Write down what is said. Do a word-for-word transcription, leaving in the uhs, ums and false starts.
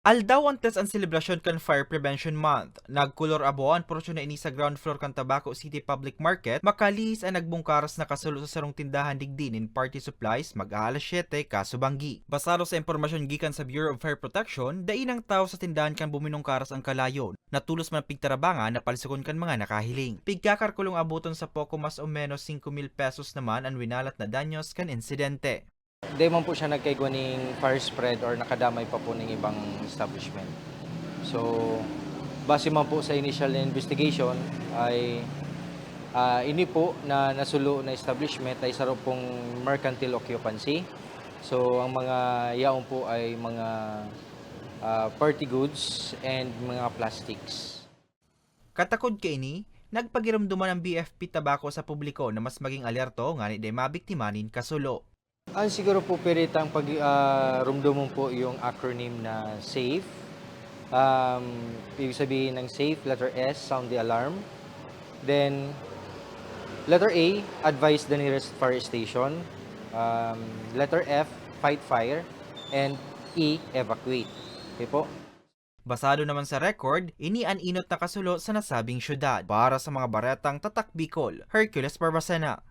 Aldaw antes an selebrasyon kan Fire Prevention Month, nagkolor abo an porsyon na ini sa ground floor kan Tabaco City Public Market, makalihis an nagbungkaras na kasulo sa sarong tindahan digdi nin party supplies mag-aalas siyete kasubanggi. Basado sa impormasyon gikan sa Bureau of Fire Protection, dai nang tawo sa tindahan kan buminungkaras an kalayon. Natolos man an pigtarabangan na palsugon kan mga nakahiling. Pigkakarkulong aboton sa poko mas o menos singko mil pesos naman an winalat na danyos kan insidente. Di man po siya nagkaigwa ning fire spread or nakadamay pa po ning ibang establishment. So, base man po sa initial na investigation ay, ah, ini po na nasulo na establishment ay saro pong mercantile occupancy. So, ang mga yaon po ay mga, ah, party goods and mga plastics. Katakod kaini, nagpagiromdoman ang B F P Tabaco sa publiko na mas maging alerto ngani dai mabiktima nin kasulo. Ang siguro po pwede tang pag-, ah, rumdomon po yung acronym na SAFE. Um, ibig sabihin ng SAFE, letter S, sound the alarm. Then, letter A, advise the nearest fire station. Um, letter F, fight fire. And E, evacuate. Okay po? Basado naman sa record, ini an enot na kasulo sa nasabing syudad. Para sa mga baretang Tatak Bicol, Hercules Barbacena.